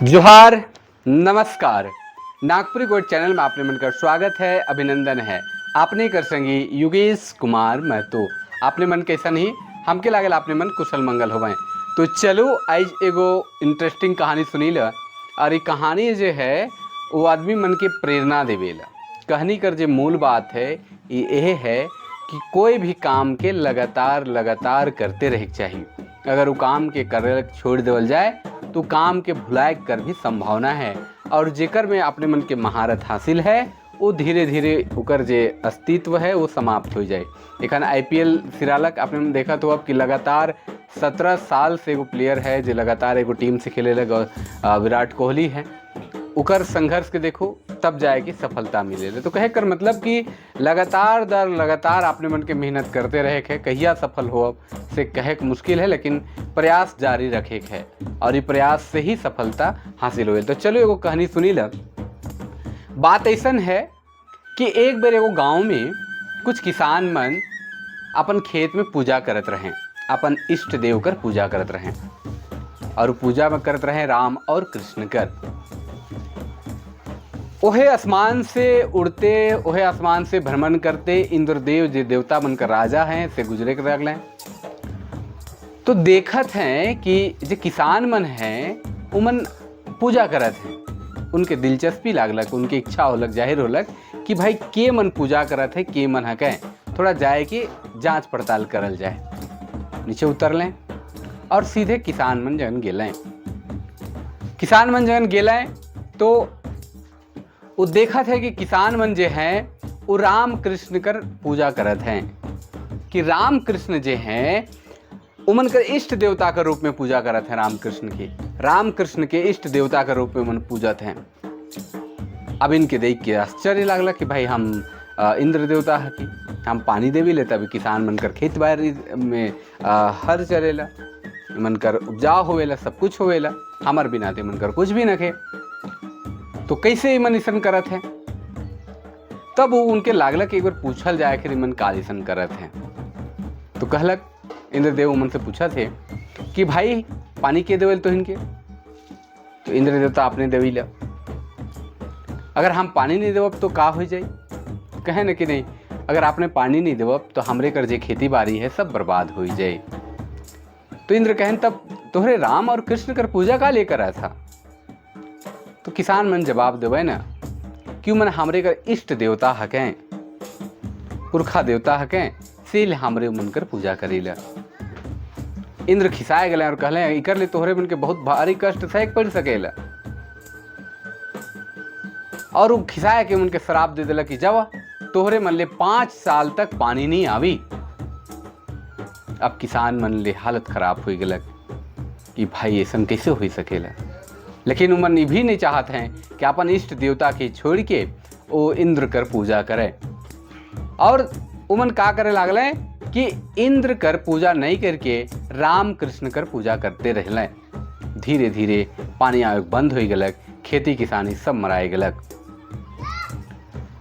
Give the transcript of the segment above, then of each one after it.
जोहार, नमस्कार। नागपुरी गोड चैनल में आपने मन कर स्वागत है, अभिनंदन है। आपने कर संगी युगेश कुमार महतो। आपने मन कैसा नहीं, हमके लागल आपने मन कुशल मंगल होवें। तो चलो, आज एगो इंटरेस्टिंग कहानी सुनी ल और ये कहानी जो है, वो आदमी मन के प्रेरणा देवेला। कहानी कर जो मूल बात है, ये यह है कि कोई भी काम के लगातार लगातार करते रहे के चाहिए। अगर वो काम के करे छोड़ देवल जाए, तो काम के भुलाए कर भी संभावना है और जेकर में अपने मन के महारत हासिल है, वो धीरे धीरे ओकर जे अस्तित्व है, वो समाप्त हो जाए। एखन आईपीएल सिरालक, आपने मन देखा तो अब कि लगातार 17 साल से एगो प्लेयर है जो लगातार एगो टीम से खेले लग, विराट कोहली है। ओकर संघर्ष के देखो, तब जाए कि सफलता मिले। तो कहे कर मतलब कि लगातार दर लगातार अपने मन के मेहनत करते रहे के, कहिया सफल हो अब से कहे के मुश्किल है, लेकिन प्रयास जारी रखे के है और ये प्रयास से ही सफलता हासिल हुए। तो चलो, एगो कहानी सुनी ल। बात ऐसन है कि एक बेर एगो गांव में कुछ किसान मन अपन खेत में पूजा करत रहे, अपन इष्ट देव कर पूजा करत रहे और पूजा में करत रहे राम और कृष्ण कर। ओहे आसमान से उड़ते, ओहे आसमान से भ्रमण करते इंद्रदेव, जे देवता मन कर राजा हैं, से गुजरे कर लगले। तो देखत हैं कि जो किसान मन हैं, वो मन पूजा करत हैं। उनके दिलचस्पी लागलक, उनके इच्छा होलक, जाहिर होलक कि भाई, के मन पूजा करत है, के मन हके, थोड़ा जाए कि जांच पड़ताल करल जाए। नीचे उतर लें और सीधे किसान मन जगन गेलें। किसान मन जगन गेलें तो वो देखत है कि किसान मन जे हैं, वो राम कृष्ण कर पूजा करत हैं, कि राम कृष्ण जे हैं, उमन कर इष्ट देवता के रूप में पूजा करत हैं। राम कृष्ण के इष्ट देवता के रूप में मन पूजत हैं। अब इनके देख के आश्चर्य लागला कि भाई, हम इंद्र देवता है कि हम पानी देवी ले, तभी किसान मन कर खेत बारी में हर चलेला, मन कर उपजाव होवेला, सब कुछ होवेला। हमार बिना ते मन कर कुछ भी न खे, तो कैसे मन ऐसन करत है? तब वो उनके लागला कि एक बार पूछल जाए कि मन का ऐसन करत है। तो कहलक, इंद्रदेव मन से पूछा थे कि भाई, पानी के देवल तो इनके? तो इंद्र देवता अपने देवी ला। अगर हम पानी नहीं देवब तो का हो जाई? कहे न कि नहीं, अगर आपने पानी नहीं देवब तो हमरे कर जे खेती बाड़ी है, सब बर्बाद हो जाए। तो इंद्र कहन, तब तोहरे राम और कृष्ण कर पूजा का लेकर आया था? तो किसान मन जवाब देवे ना, क्यों मन हमरे कर इष्ट देवता हकें, पुरखा देवता हकें, से हमरे मन कर पूजा करीला। इंद्र खिसाए गए और कहले, इकर ले तोहरे मन के बहुत भारी कष्ट सहे पड़ सकेला। और वो खिसाए के उनके श्राप दे दिला कि जब तोहरे मन ले 5 साल तक पानी नहीं आवी। अब किसान मन ले हालत खराब हो गलक कि भाई, ऐसा कैसे हो सकेला? लेकिन उमन ये भी नहीं चाहते हैं कि अपन इष्ट देवता के छोड़ के वो इंद्र कर पूजा करे। और उमन का करे लागले कि इंद्र कर पूजा नहीं करके राम कृष्ण कर पूजा करते रहले। धीरे धीरे पानी आवे बंद हो गलक, खेती किसानी सब मराए गलक।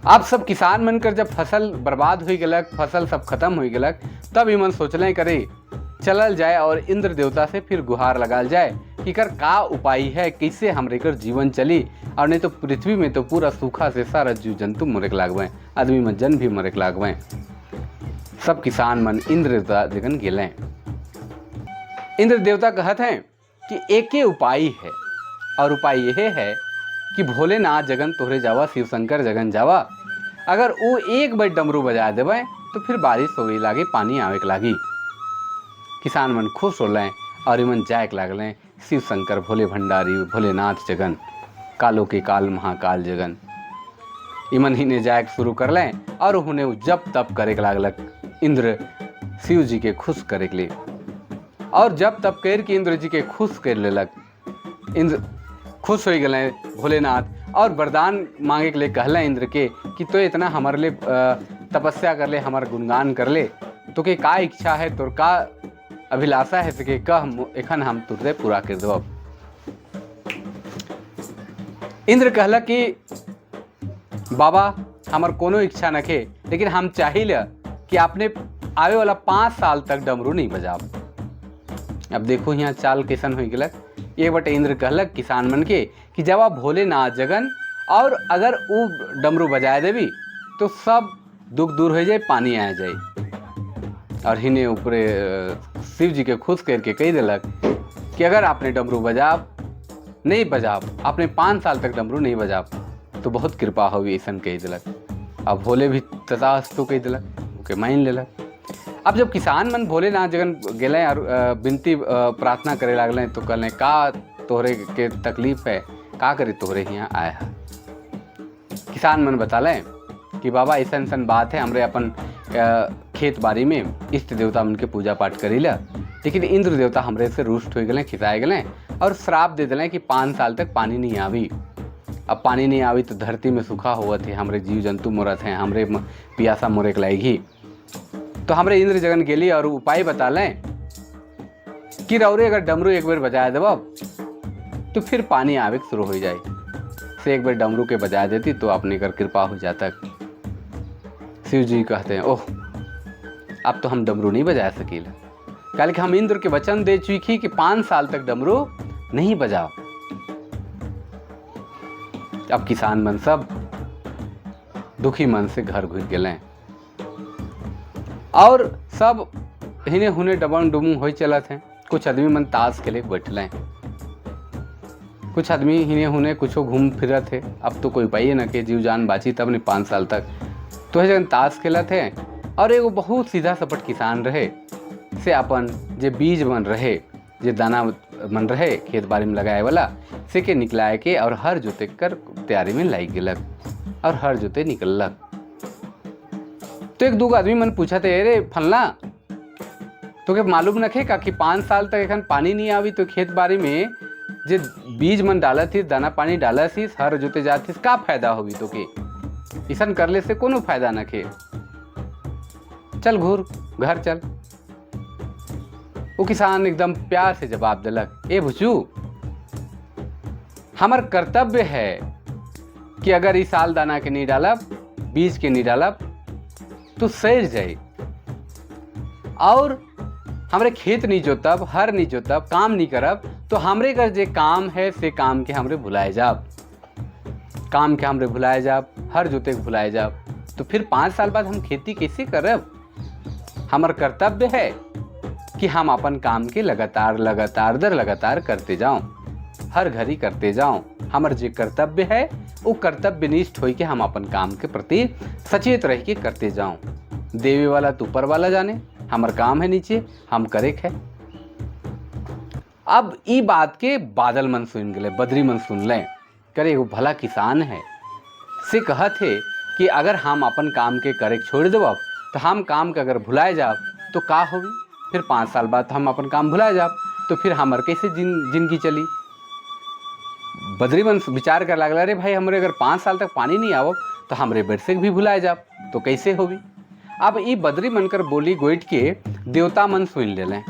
अब सब किसान मन कर जब फसल बर्बाद हो गलक, फसल सब खत्म हो गलक, तब इमन सोचले करे चलल जाए और इंद्र देवता से फिर गुहार लगाल जाए कि कर का उपाय है, कैसे हमरे कर जीवन चली और नहीं तो पृथ्वी में तो पूरा सूखा से सारा जीव जंतु मरे के लागवे, आदमी मन जन भी मरे के लागवे। सब किसान मन इंद्र देवता जगन गेले। इंद्र देवता कहत हैं कि एके उपाय है और उपाय यह है कि भोलेनाथ जगन तोहरे जावा, शिव शंकर जगन जावा। अगर वो एक बार डमरू बजा देवे तो फिर बारिश होवे लागी, पानी आवे के लागी। किसान मन खुश हो लें और इमन जाए के लागलें शिव शंकर भोले भंडारी भोलेनाथ जगन, कालो के काल महाकाल जगन। इमन ही ने जाए के शुरू कर लें और उन्हें जप तप करे के लागलक इंद्र शिव जी के खुश करे के लिए। और जब तप कर के इंद्र जी के खुश कर लेलक, इंद्र खुश हो गए भोलेनाथ और वरदान मांगे के लिए कहले इंद्र के कि तो इतना हमारे लिए तपस्या कर ले, हमार गुणगान कर ले, तो के का इच्छा है, तोर का अभिलाषा है, से के कह, एखन हम तुरते पूरा कर देब। इंद्र कहला कि बाबा, हमर कोनो इच्छा नखे, लेकिन हम चाहिल कि आपने आवे वाला 5 साल तक डमरू नहीं बजाब। अब देखो, यहाँ चाल कैसन हो गलक। एक बटे इंद्र कहलक किसान मन के कि जब आप भोलेनाथ जगन और अगर वो डमरू बजाए देवी तो सब दुख दूर हो जाए, पानी आ जाए। और हिने ऊपरे शिव जी के खुश करके कही दिलक कि अगर आपने डमरू बजाब नहीं बजाब, आपने 5 साल तक डमरू नहीं बजाब तो बहुत कृपा होगी, ऐसा कही दिलक। अब भोले भी तथास्तु कही दिलक, ओके मान लेलक। अब जब किसान मन भोलेनाथ जगन गेले और विनती प्रार्थना करे लागले तो कहले, का तोहरे के तकलीफ है, का करे तोहरे यहाँ आया है? किसान मन बताले कि बाबा, ऐसा ऐसा बात है, हमरे अपन खेत बाड़ी में इष्ट देवता मन के पूजा पाठ करीला, लेकिन इंद्र देवता हमरे से रुष्ट हो गए, खिसाए गए और श्राप दे दिले कि 5 साल तक पानी नहीं आवी। अब पानी नहीं आवी तो धरती में सूखा होवत है, हमरे जीव जंतु मरत हैं, हमरे पियासा मरे के लागी। तो हमरे इंद्र जगन गेली और उपाय बता लें कि रौरे अगर डमरू एक बार बजा देब तो फिर पानी आवे के शुरू हो जाए, से एक बार डमरू के बजा देती तो अपने कर कृपा हो जाता। शिव जी कहते हैं, ओह, अब तो हम डमरू नहीं बजा सकीला, कल कि हम इंद्र के वचन दे चुकी कि 5 साल तक डमरू नहीं बजाओ। अब किसान मन सब दुखी मन से घर घुर गए और सब हिने हुने डबंग डुमुंग हो चलत हैं। कुछ आदमी मन ताश खेले बैठल हैं, कुछ आदमी हिने हुने कुछो घूम फिरत है। अब तो कोई उपाय न के जीव जान बाची तब नहीं 5 साल तक। तो है जगन ताश खेलत है और एगो बहुत सीधा सपट किसान रहे, से अपन जे बीज मन रहे, जे दाना मन रहे खेत बाड़ी में लगाए वाला, से के निकलाए के और हर जोते कर तैयारी में लाग गेलक और हर जोते निकललक। तो एक दूगो आदमी मन पूछा थे, अरे फलना, तो के मालूम नखे का कि 5 साल तक एखन पानी नहीं आवी तो खेत बाड़ी में जे बीज मन डालत थी, दाना पानी डालत थी, हर जोते जात थी, का फायदा होगी तो के? ऐसन करले से कोनो फायदा नखे, चल घूर घर चल। वो किसान एकदम प्यार से जवाब दिलक, ए भुचू, हमर कर्तव्य है कि अगर इस साल दाना के नहीं डालब, बीज के नहीं डालब तो सड़ जाए और हमरे खेत नहीं जोतब, हर नहीं जोतब, काम नहीं करब तो हमरे कर जे काम है से काम के हमरे भुलाए जाब, काम के हमरे भुलाए जाब, हर जोते के भुलाए जाब, तो फिर 5 साल बाद हम खेती कैसे करब? हमर कर्तव्य है कि हम अपन काम के लगातार लगातार दर लगातार करते जाओ, हर घड़ी करते जाओ। हमर जे कर्तव्य है वो कर्तव्यनिष्ठ होई के हम अपन काम के प्रति सचेत रह के करते जाओ। देवे वाला तो ऊपर वाला जाने, हमर काम है नीचे, हम करे है। अब ई बात के बादल मन सुन गए, बदरी मन सुन ले करे, एगो भला किसान है से कहत है कि अगर हम अपन काम के करे छोड़ देब तो हम काम के अगर भुलाए जाब तो का होगी? फिर 5 साल बाद तो हम अपन काम भुलाए जाब तो फिर हमर कैसे जिंदगी चली? बदरी मन विचार कर लागल, अरे भाई, हमरे अगर 5 साल तक पानी नहीं आवब तो हमरे बरसे भी भुलाए जाब तो कैसे होगी? अब ई बदरी मन कर बोली गोइठ के देवता मन सुन ले।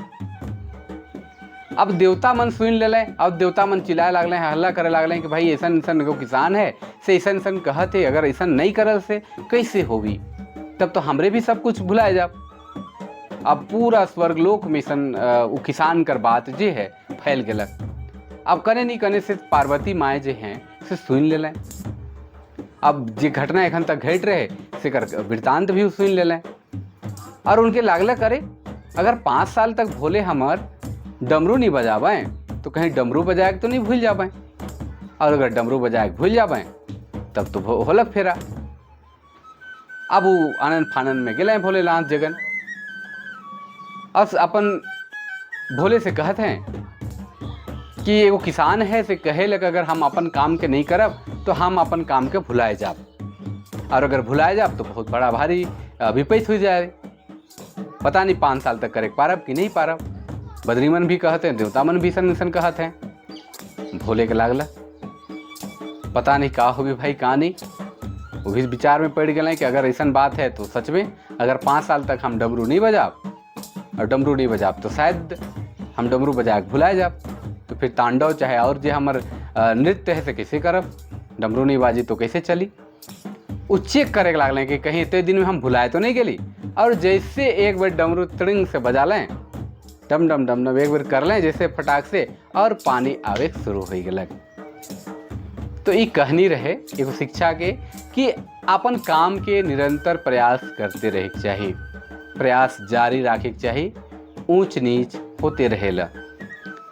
अब देवता मन सुन ले, अब देवता मन चिल्लाए लागले हैं, हल्ला करे लागले हैं कि भाई, ऐसन ऐसन एगो किसान है से ऐसन ऐसन कहत है, अगर ऐसन नहीं करल से कैसे होगी? तब तो हमरे भी सब कुछ भुलाए जाब। अब पूरा स्वर्गलोक में ऐसन उ किसान कर बात जे है फैल गेलक। अब कने नहीं कने से पार्वती माए जे हैं से सुन लेलें। अब जे घटना एखन तक घट रहे से कर वृत्तांत भी सुन लेलें और उनके लागल, करे, अगर 5 साल तक भोले हमर डमरू नहीं बजावें तो कहीं डमरू बजाए के तो नहीं भूल जावें? और अगर डमरू बजाए के भूल जावें तब तो होलक फेरा। अब वो आनंद फानंद में गेले भोलेनाथ जगन और अपन भोले से कहत हैं कि एगो किसान है से कहे लग अगर हम अपन काम के नहीं करब तो हम अपन काम के भुलाए जाब और अगर भुलाए जाब तो बहुत बड़ा भारी विपरीत हो जाए, पता नहीं 5 साल तक करे पारब कि नहीं पारब। बद्रीमन भी कहते हैं, देवता मन भी सन सन कहते हैं। भोले के लागला पता नहीं का होगी भाई, का नहीं। वो भी विचार में पड़ गए कि अगर ऐसा बात है तो सच में अगर 5 साल तक हम डमरू नहीं बजाब और डमरू नहीं बजाब तो शायद हम डमरू बजा के भुलाए जाब, तो फिर तांडव चाहे और जो हमर नृत्य है से कैसे करब? डमरू नहीं बाजी तो कैसे चली? वो चेक करे के लागल कि कहीं इतने दिन में हम भुलाए तो नहीं गेली। और जैसे एक बार डमरू त्रिंग से बजा लें, डम डम डम डम एक बार कर लें जैसे फटाक से और पानी आवे के शुरू हो गलक। तो ई कहानी रहे एगो शिक्षा के कि अपन काम के निरंतर प्रयास करते रहे के चाही, प्रयास जारी रखे के चाही। ऊंच नीच होते रहेला।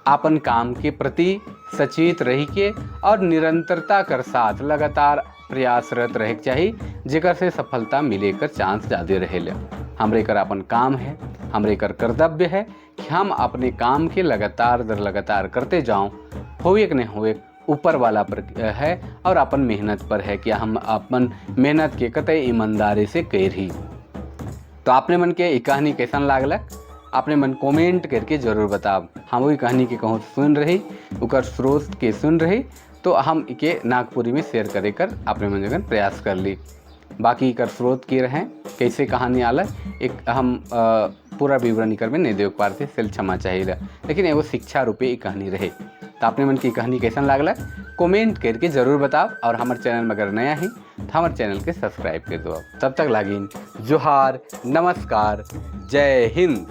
अपन काम के प्रति सचेत रही के और निरंतरता कर साथ लगातार प्रयासरत रहे के चाही, जेकर से सफलता मिले कर चांस ज़्यादा रहेला। हमरे कर अपन काम है, हमरे कर कर्तव्य है कि हम अपने काम के लगातार दर लगातार करते जाऊँ। होए कि नहीं होए, ऊपर वाला पर है और अपन मेहनत पर है कि हम अपन मेहनत के कते ईमानदारी से कर। तो आपने मन के ई कहानी कैसन लागलक, आपने मन कमेंट करके जरूर बताब। हम वही कहानी के कहूँ सुन रही, उकर स्रोत के सुन रही, तो हम इके नागपुरी में शेयर करे कर अपने मन जगन प्रयास कर ली। बाकी इकर स्रोत के रहें, कैसे कहानी आला, एक हम पूरा विवरण इकर में नहीं दे पाते, सेल क्षमा चाहिए, लेकिन एगो शिक्षा रूपे ई कहानी रहे। तो अपने मन की कहानी कैसन लागल, कमेंट करके ज़रूर बताओ और हमारे चैनल में अगर नया है तो हमारे चैनल के सब्सक्राइब कर दो। तब तक लागिन जोहार, नमस्कार, जय हिंद।